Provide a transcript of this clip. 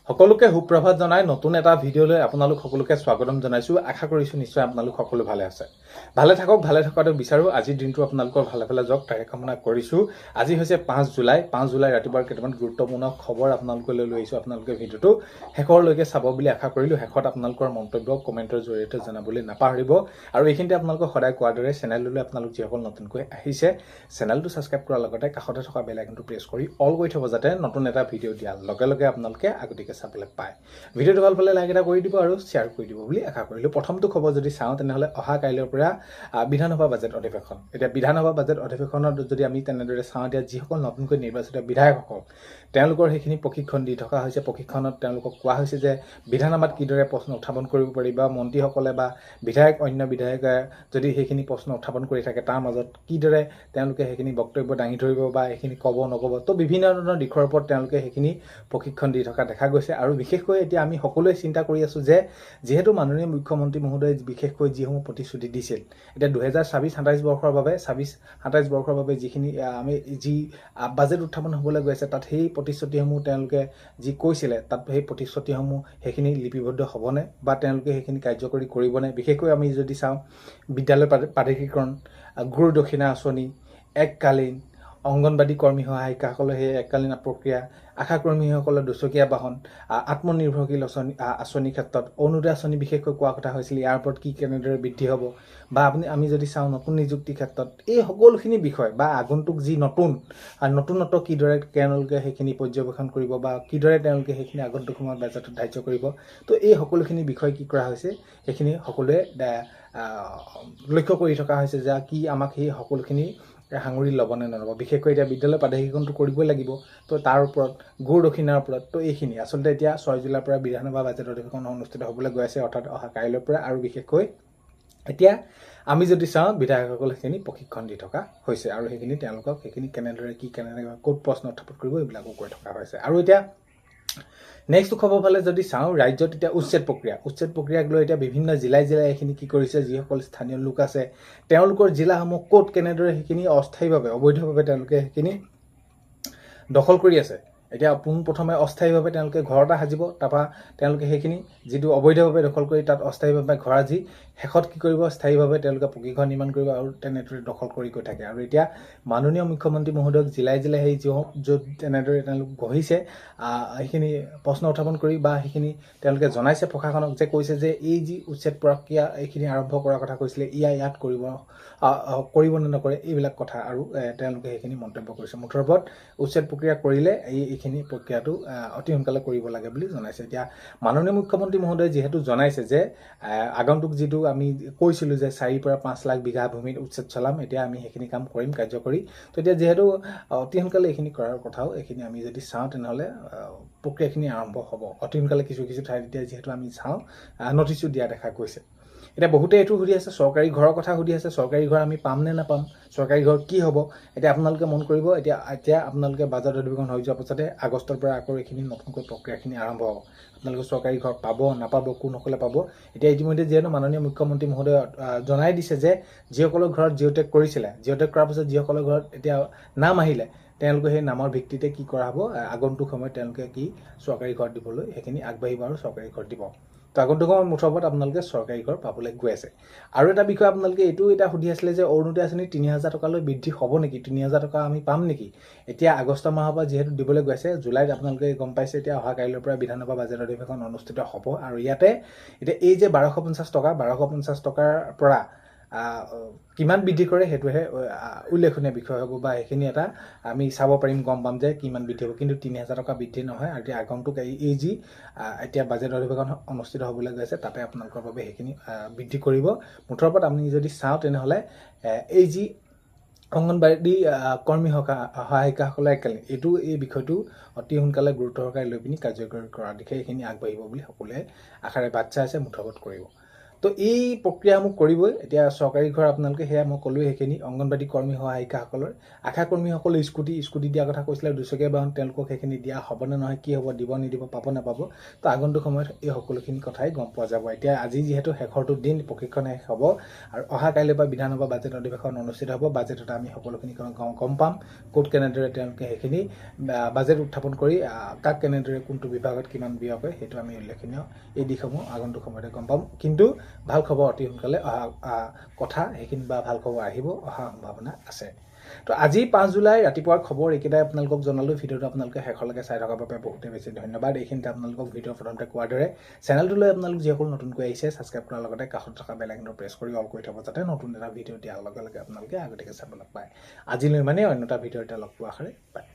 সকলোকে সুপ্ৰভাত জনাই নতুন এটা ভিডিঅ'লৈ আপোনালোক সকলোকে স্বাগতম জনাইছোঁ। আশা কৰিছোঁ নিশ্চয় আপোনালোক সকলো ভালে আছে, ভালে থাকক, ভালে থকাটো বিচাৰোঁ। আজিৰ দিনটো আপোনালোকৰ ভালে ভালে যাওক তাৰে কামনা কৰিছোঁ। আজি হৈছে 5 জুলাই। 5 জুলাই ৰাতিপুৱাৰ কেইটামান গুৰুত্বপূৰ্ণ খবৰ আপোনালোকলৈ লৈ আহিছোঁ। আপোনালোকে ভিডিঅ'টো শেষৰলৈকে চাব বুলি আশা কৰিলোঁ। শেষত আপোনালোকৰ মন্তব্য কমেণ্টৰ জৰিয়তে জনাবলৈ নাপাহৰিব। আৰু এইখিনিতে আপোনালোকক সদায় কোৱাৰ দৰে চেনেলটোলৈ আপোনালোক যিসকল নতুনকৈ আহিছে, চেনেলটো ছাবস্ক্ৰাইব কৰাৰ লগতে কাষতে থকা বেল আইকনটো প্ৰেছ কৰি অল কৰি থ'ব, যাতে নতুন এটা ভিডিঅ' দিয়াৰ লগে লগে আপোনালোকে আগতীয়াকৈ চাবলৈ পায়। ভিডিঅ'টো ভাল পালে লাইক এটা কৰি দিব আৰু শ্বেয়াৰ কৰি দিব বুলি আশা কৰিলোঁ। প্ৰথমটো খবৰ যদি চাওঁ, তেনেহ'লে অহা কাইলৈৰ পৰা বিধানসভা বাজেট অধিৱেশন। এতিয়া বিধানসভা বাজেট অধিৱেশনত যদি আমি তেনেদৰে চাওঁ, এতিয়া যিসকল নতুনকৈ নিৰ্বাচিত বিধায়কসকল, তেওঁলোকৰ সেইখিনি প্ৰশিক্ষণ দি থকা হৈছে। প্ৰশিক্ষণত তেওঁলোকক কোৱা হৈছে যে বিধানসভাত কিদৰে প্ৰশ্ন উত্থাপন কৰিব পাৰি বা মন্ত্ৰীসকলে বা বিধায়ক, অন্য বিধায়কে যদি সেইখিনি প্ৰশ্ন উত্থাপন কৰি থাকে, তাৰ মাজত কিদৰে তেওঁলোকে সেইখিনি বক্তব্য দাঙি ধৰিব বা সেইখিনি ক'ব নক'ব। তো বিভিন্ন ধৰণৰ দিশৰ ওপৰত তেওঁলোকে সেইখিনি প্ৰশিক্ষণ দি থকা দেখা গৈছে। আৰু বিশেষকৈ এতিয়া আমি সকলোৱে চিন্তা কৰি আছোঁ যে যিহেতু মাননীয় মুখ্যমন্ত্ৰী মহোদয়ে বিশেষকৈ যিসমূহ প্ৰতিশ্ৰুতি দিছিল, এতিয়া 2026-27 বৰ্ষৰ বাবে, 26-27 বৰ্ষৰ বাবে যিখিনি আমি যি বাজেট উত্থাপন হ'বলৈ গৈ আছে, তাত সেই প্ৰতিশ্ৰুতিসমূহ তেওঁলোকে যি কৈছিলে, তাত সেই প্ৰতিশ্ৰুতিসমূহ সেইখিনি লিপিবদ্ধ হ'বনে বা তেওঁলোকে সেইখিনি কাৰ্যকৰী কৰিবনে? বিশেষকৈ আমি যদি চাওঁ, বিদ্যালয় প্ৰাদেশিকীকৰণ, গুৰু দক্ষিণা আঁচনি, এককালীন অংগনবাদী কৰ্মী সহায়িকাসকলৰ সেই এককালীন প্ৰক্ৰিয়া, আশাকৰ্মীসকলৰ দুচকীয়া বাহন, আত্মনিৰ্ভৰশীল আঁচনিৰ ক্ষেত্ৰত অৰুণোদয় আঁচনি বিশেষকৈ কোৱা কথা হৈছিল, ইয়াৰ ওপৰত কি কেনেদৰে বৃদ্ধি হ'ব বা আমি যদি চাওঁ নতুন নিযুক্তিৰ ক্ষেত্ৰত, এই সকলোখিনি বিষয় বা আগন্তুক যি নতুন নতুনত্ব কিদৰে তেওঁলোকে সেইখিনি পৰ্যবেক্ষণ কৰিব বা কিদৰে তেওঁলোকে সেইখিনি আগন্তুক সময়ত বাজেটত ধাৰ্য কৰিব, তো এই সকলোখিনি বিষয় কি কৰা হৈছে, সেইখিনি সকলোৱে লক্ষ্য কৰি থকা হৈছে যে কি আমাক সেই সকলোখিনি সাঙুৰি ল'বনে নল'ব। বিশেষকৈ এতিয়া বিদ্যালয় প্ৰাদেশিকীকৰণটো কৰিবই লাগিব, তো তাৰ ওপৰত, গুৰু দক্ষিণাৰ ওপৰত, তো এইখিনি আচলতে এতিয়া 6 জুলাইৰ পৰা বিধানসভা বাজেট অধিৱেশন অনুষ্ঠিত হ'বলৈ গৈ আছে, অৰ্থাৎ অহা কাইলৈৰ পৰা। আৰু বিশেষকৈ এতিয়া আমি যদি চাওঁ, বিধায়কসকলে সেইখিনি প্ৰশিক্ষণ দি থকা হৈছে আৰু সেইখিনি তেওঁলোকক সেইখিনি কেনেদৰে কি কেনেদৰে ক'ত প্ৰশ্ন উত্থাপন কৰিব, এইবিলাকো কৈ থকা হৈছে। আৰু এতিয়া নেক্সট খবৰ ফালে যদি চাওঁ, ৰাজ্যত এতিয়া উচ্ছেদ প্ৰক্ৰিয়া, উচ্ছেদ প্ৰক্ৰিয়াক লৈ এতিয়া বিভিন্ন জিলাই জিলাই এইখিনি কি কৰিছে, যিসকল স্থানীয় লোক আছে, তেওঁলোকৰ জিলাসমূহ ক'ত কেনেদৰে সেইখিনি অস্থায়ীভাৱে অবৈধভাৱে তেওঁলোকে সেইখিনি দখল কৰি আছে। এতিয়া পোনপ্ৰথমে অস্থায়ীভাৱে তেওঁলোকে ঘৰ এটা সাজিব, তাৰপৰা তেওঁলোকে সেইখিনি যিটো অবৈধভাৱে দখল কৰি তাত অস্থায়ীভাৱে ঘৰ সাজি শেষত কি কৰিব, স্থায়ীভাৱে তেওঁলোকে পকী ঘৰ নিৰ্মাণ কৰিব আৰু তেনেদৰে দখল কৰি গৈ থাকে। আৰু এতিয়া মাননীয় মুখ্যমন্ত্ৰী মহোদয়ক জিলাই জিলাই সেই য'ত তেনেদৰে তেওঁলোক গঢ়িছে, সেইখিনি প্ৰশ্ন উত্থাপন কৰি বা সেইখিনি তেওঁলোকে জনাইছে প্ৰশাসনক যে কৈছে যে এই যি উচ্ছেদ প্ৰক্ৰিয়া এইখিনি আৰম্ভ কৰাৰ কথা কৈছিলে, ইয়াত কৰিব কৰিব নে নকৰে, এইবিলাক কথা আৰু তেওঁলোকে সেইখিনি মন্তব্য কৰিছে। মুঠৰ ওপৰত উচ্ছেদ প্ৰক্ৰিয়া কৰিলে এইখিনি প্ৰক্ৰিয়াটো অতি সোনকালে কৰিব লাগে বুলি জনাইছে। এতিয়া মাননীয় মুখ্যমন্ত্ৰী মহোদয়ে যিহেতু জনাইছে যে আগন্তুক যিটো আমি কৈছিলোঁ যে 4ৰ পৰা 5 লাখ বিঘা ভূমিত উচ্ছেদ চলাম, এতিয়া আমি সেইখিনি কাম কৰিম কাৰ্যকৰী। তো এতিয়া যিহেতু অতি সোনকালে এইখিনি কৰাৰ কথাও এইখিনি আমি যদি চাওঁ, তেনেহ'লে প্ৰক্ৰিয়াখিনি আৰম্ভ হ'ব অতি সোনকালে। কিছু কিছু ঠাইত এতিয়া যিহেতু আমি চাওঁ, নটিচো দিয়া দেখা গৈছে। এতিয়া বহুতে এইটো সুধি আছে, চৰকাৰী ঘৰৰ কথা সুধি আছে, চৰকাৰী ঘৰ আমি পাম নে নাপাম, চৰকাৰী ঘৰ কি হ'ব? এতিয়া আপোনালোকে মন কৰিব, এতিয়া আপোনালোকে বাজেট অধিৱেশন হৈ যোৱাৰ পাছতে আগষ্টৰ পৰা আকৌ এইখিনি নতুনকৈ প্ৰক্ৰিয়াখিনি আৰম্ভ হ'ব। আপোনালোকে চৰকাৰী ঘৰ পাব নাপাব, কোনসকলে পাব? এতিয়া ইতিমধ্যে যিহেতু মাননীয় মুখ্যমন্ত্ৰী মহোদয়ে জনাই দিছে যে যিসকলৰ ঘৰত জিঅ'টেগ কৰিছিলে, জিঅ'টেগ কৰাৰ পাছত যিসকলৰ ঘৰত এতিয়া নাম আহিলে, তেওঁলোকে সেই নামৰ ভিত্তিতে কি কৰা হ'ব, আগন্তুক সময়ত তেওঁলোকে কি চৰকাৰী ঘৰ দিবলৈ সেইখিনি আগবাঢ়িব আৰু চৰকাৰী ঘৰ দিব। তো আগন্তুক সময়ত মুঠৰ ওপৰত আপোনালোকে চৰকাৰী ঘৰ পাবলৈ গৈ আছে। আৰু এটা বিষয় আপোনালোকে এইটো এটা সুধি আছিলে যে অৰুণোদয় আঁচনি 3000 টকালৈ বৃদ্ধি হ'ব নেকি, 3000 টকা আমি পাম নেকি? এতিয়া আগষ্ট মাহৰ পৰা যিহেতু দিবলৈ গৈ আছে, জুলাইত আপোনালোকে গম পাইছে, এতিয়া অহা কাইলৈৰ পৰা বিধানসভা বাজেট অধিৱেশন অনুষ্ঠিত হ'ব। আৰু ইয়াতে এতিয়া এই যে 1250 টকা, 1250 টকাৰ পৰা কিমান বৃদ্ধি কৰে, সেইটোহে উল্লেখনীয় বিষয় হ'ব বা সেইখিনি এটা আমি চাব পাৰিম, গম পাম যে কিমান বৃদ্ধি হ'ব। কিন্তু 3000 টকা বৃদ্ধি নহয়। আৰু এতিয়া আগন্তুক এই যি এতিয়া বাজেট অধিৱেশন অনুষ্ঠিত হ'বলৈ গৈ আছে, তাতে আপোনালোকৰ বাবে সেইখিনি বৃদ্ধি কৰিব। মুঠৰ ওপৰত আমি যদি চাওঁ, তেনেহ'লে এই যি অংগনবাড়ী কৰ্মী সহায়িকাসকলে এককালীন এইটো এই বিষয়টো অতি সোনকালে গুৰুত্ব সহকাৰে লৈ পিনি কাৰ্যকৰী কৰাৰ দিশে এইখিনি আগবাঢ়িব বুলি সকলোৱে আশাৰে বাট চাই আছে। মুঠৰ ওপৰত কৰিব। তো তো এই প্ৰক্ৰিয়াসমূহ কৰিবই। এতিয়া চৰকাৰী ঘৰ আপোনালোকে সেয়া মই ক'লোৱেই সেইখিনি। অংগনবাড়ী কৰ্মী সহায়িকাসকলৰ, আশাকৰ্মীসকলে স্কুটি স্কুটি দিয়াৰ কথা কৈছিলে, দুচকীয়া বাহন, তেওঁলোকক সেইখিনি দিয়া হ'বনে নহয়, কি হ'ব, দিব নিদিব, পাব নাপাব, তো আগন্তুক সময়ত এই সকলোখিনি কথাই গম পোৱা যাব। এতিয়া আজি যিহেতু শেষৰটো দিন, প্ৰশিক্ষণ শেষ হ'ব আৰু অহা কাইলৈ পৰা বিধানসভা বাজেট অধিৱেশন অনুষ্ঠিত হ'ব। বাজেটত আমি সকলোখিনি গম পাম, ক'ত কেনেদৰে তেওঁলোকে সেইখিনি বাজেট উত্থাপন কৰি কাক কেনেদৰে কোনটো বিভাগত কিমান ব্যয় কৰে, সেইটো আমি উল্লেখনীয় এই দিশসমূহ আগন্তুক সময়তে গম পাম। কিন্তু ভাল খবৰ অতি সোনকালে অহা কথা সেইখিনি বা ভাল খবৰ আহিব, অহা সম্ভাৱনা আছে। তো আজি 5 জুলাই ৰাতিপুৱাৰ খবৰ এইকেইটাই আপোনালোকক জনালোঁ। ভিডিঅ'টো আপোনালোকে শেষলৈকে চাই থকাৰ বাবে বহুতেই বেছি ধন্যবাদ। এইখিনিতে আপোনালোকক ভিডিঅ' প্ৰথমতে কোৱাৰ দৰে চেনেলটোলৈ আপোনালোক যিসকল নতুনকৈ আহিছে, ছাবস্ক্ৰাইব কৰাৰ লগতে কাষত থকা বেল আইকনটো প্ৰেছ কৰি অল কৰি থ'ব, যাতে নতুন এটা ভিডিঅ' দিয়াৰ লগে লগে আপোনালোকে আগতীয়াকৈ চাবলৈ পায়। আজিলৈ মানে অন্য এটা ভিডিঅ' এটা লগ পোৱা আশাৰে, বাই।